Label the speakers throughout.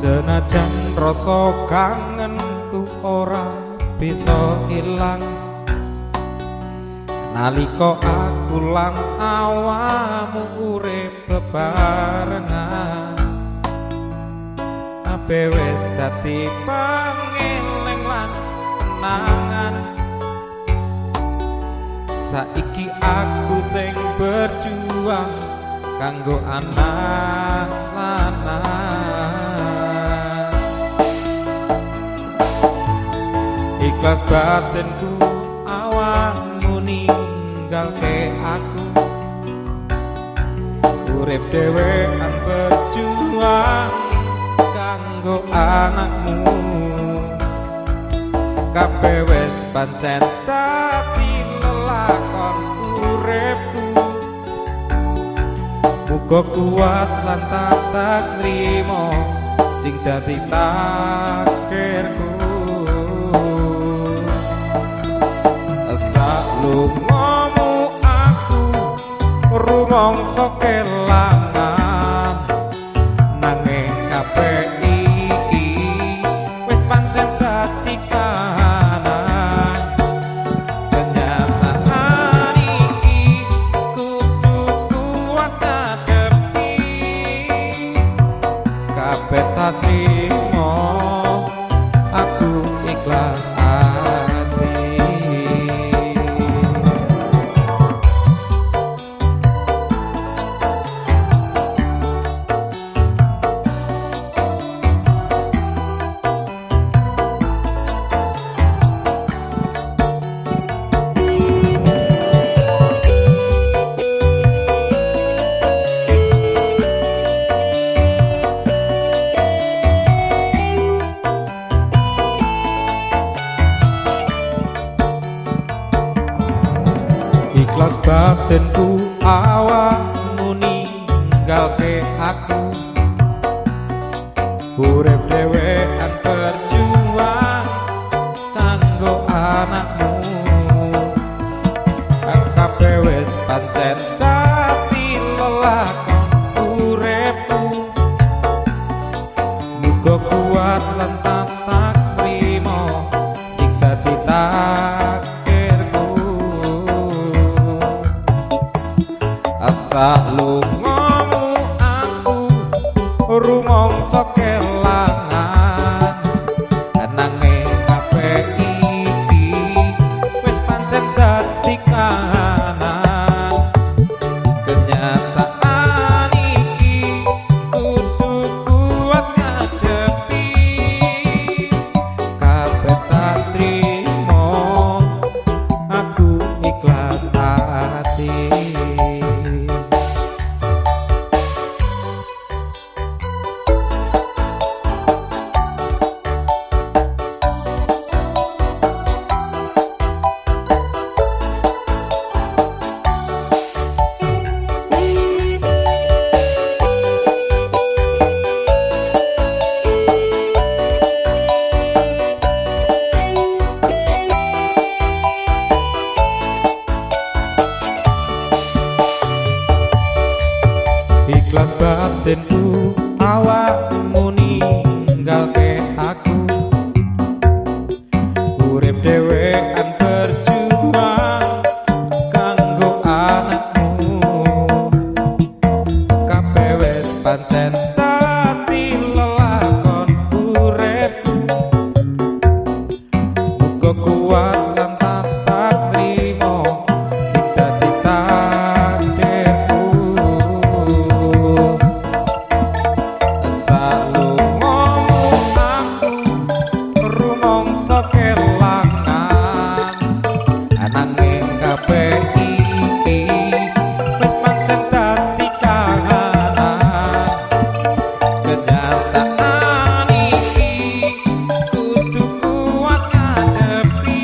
Speaker 1: Senajan rasa kangenku ora bisa ilang, nalika aku lan awamu urip bebarengan. Abe wis dadi pangeling lan kenangan. Saiki aku sing berjuang kanggo anak lanang. Ikhlas batinku awamu ninggalke aku, urip dhewean berjuang kanggo anakmu. Kabeh wis pancen dadi lelakon uripku. Muga kuat lan tatak nrimo sing dadi takdirku. Saklungamu aku rumangsa kelangan, nanging kabeh iki wis pancen dadi kahanan. Kenyataan iki kudu kuat ngadepi, kabeh tak trimo aku ikhlas ati. Ikhlas batinku awamu ninggalke aku, urip dhewean berjuang kanggo anakmu. Kabeh wis pancen dadi lelakon uripku. Muga kuat lan tatak trimo sing dadi takdirku. Saklungamu aku rumangsa kelangan, nanging kabeh iki wis pancen dadi kahanan. Kenyataan iki kudu kuat ngadepi, kabeh tak trimo aku ikhlas ati. Ikhlas batinku awakmu ninggalke aku, urip dhewean berjuang kanggo anakmu. Kabeh wis pancen dadi lelakon uripku. Muga kuat lan tatak trimo sing dadi takdirku. Saklungamu aku rumangsa kelangan, nanging kabeh iki wis pancen dadi kahanan. Kenyataan iki kudu kuat ngadepi,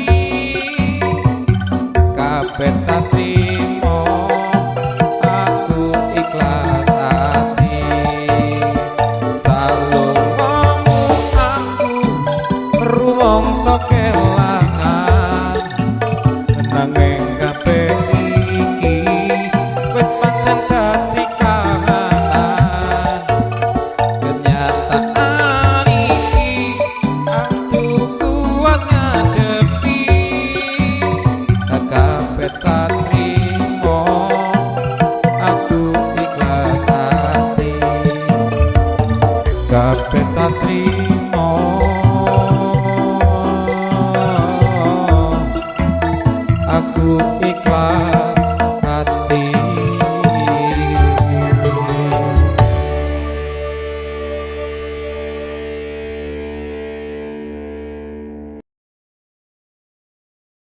Speaker 1: kabeh tak trimo aku ikhlas ati. Saklungamu aku rumangsa kelangan.